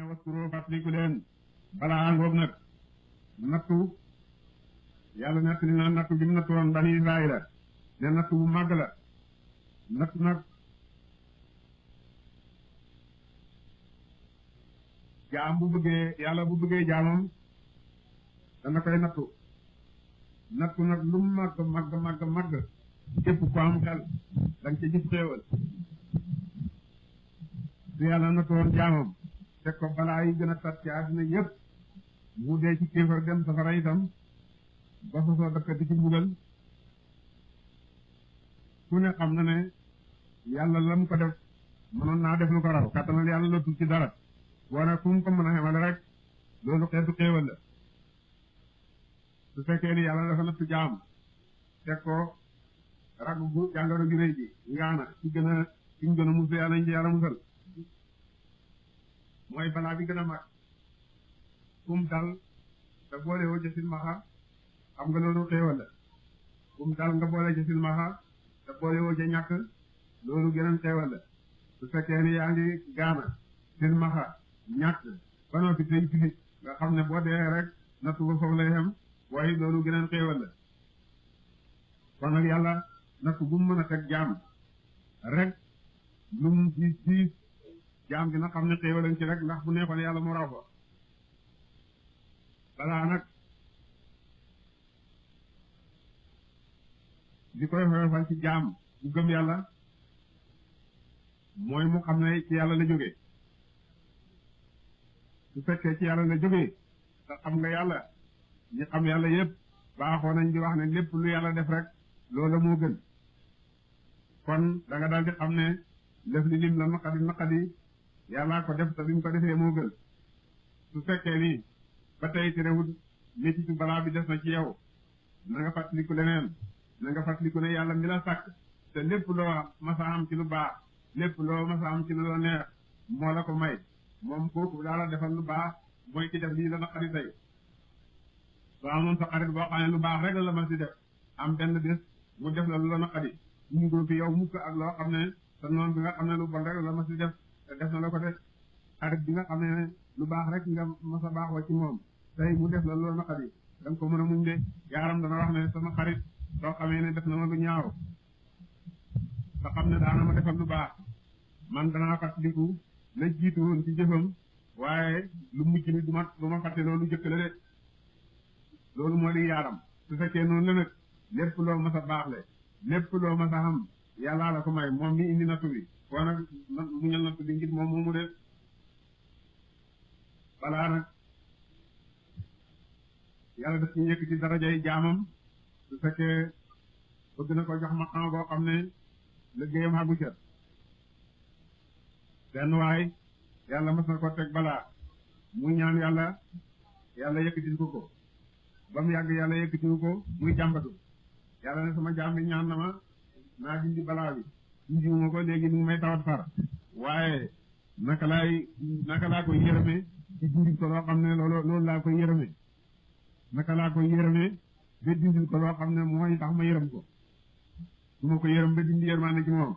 waskuro fàttaliku leen balaa ngóob nag nattu yàlla nett li na nattu bi mu nattu woon bani Israayila ne nattu bu màgg la nattu nag jaam bu bëggee yàlla bu bëggee jaamam dana koy nattu nag lu màgg képp ko am xel danga ca gis xéewal su yàlla nattu woon jaamam teg ko balaa yi gën a tat ci àddina yëpp mu dee ci kéefar dem safara itam ba sosoo dëkk di ci mbugal ku ne xam na ne yàlla lam ko def mënoon naa def lu ko raw kattanal yàlla lottul ci dara boo ne fu mu ko mën a xemale rek loolu xeetu xéewal la su fekkee ni yàlla dafa nattu jaam teg ko rag bu jàngoro gi rëy ji ngaana ci gën a musal yàlla ñu ci yàlla musal mooy balaa bi gën a mag kum dal te boole woo ca silmaxa xam nga loolu xéewal la kum dal nga boole ca silmaxa te boole woo ca ñàkk loolu gëneen xéewal la su fekkee ni yaa ngi gaana silmaxa ñàkk ba noppi tey filit nga xam ne boo dee rek nattu ba foofu lay xem waaye loolu gëneen xéewal la kon nag yàlla nattu bu mu mën a teg jaam rek lu mu siis jaam dina xam ne xéewalañ ci rek ndax bu neexoon yàlla mu raw fa balaa nag li koy xoyofal ci jaam bu gëm yàlla mooy mu xam ne ci yàlla la jógee su fekkee ci yàlla la jógee te xam nga yàlla ñi xam yàlla yépp baaxoo nañ di wax ne lépp lu yàlla def rek loola moo gën kon da nga daal di xam ne lëf li lim la naqadi yàllaa ko def te bi mu ko defee moo gën su fekkee ni ba tey terewul métitu balaa bi des na ci yow na nga fàttaliku leneen na nga fàttaliku ne yàlla mi la sàkk te lépp loo masa am ci lu baax lépp loo masa am ci lu la neex moo la ko may moom kooku daala defal lu baax mooy ci def lii la naqari tey soo amoon sa xarit boo xam ne lu baax rek la ma si def am benn bés mu def la lu la naqari ñu ngi fi yow mukk ak loo xam ne te noonu bi nga xam ne lu bon rek la ma si def te def na la ko def xarit bi nga xam ne lu baax rek nga masa baax wa ci moom tey mu def la lu la naqari da nga ko mën a muñ de yaaram dana wax ne sama xarit soo xamee ne def na ma lu ñaaw te xam ne daana ma defal lu baax man danaa fàttaliku la jiitu woon ci jëfam waaye lu mucc ni du ma fàtte loolu jëkk la de loolu moo di yaaram su fekkee noonu la nag lépp loo mas a baaxle lépp loo mas a xam yàllaa la ko may moom mi indi nattu bi koo nag muñal nattu bi ngir moom moomu de balaa nag yàlla daf ci yëkk ci darajay jaamam su fekkee bëgg na ko jox maqaam boo xam ne liggéeyam xagu ca benn waay yàlla mas na ko teg balaa mu ñaan yàlla yëkkatil ko ba mu yàgg yàlla yëkkatiwu ko muy jàmbatu yàlla ne sama jaam bi ñaan na ma naa dindi balaa bi dindiwuma ko léegi mu may tawat far waaye naka laa koy yërëme ci dindi ko loo xam ne loolu laa koy yërëme naka laa koy yërëme ba dindil ko loo xam ne mooy tax ma yërëm ko su ma ko yërëm ba dindi yërmaane ci moom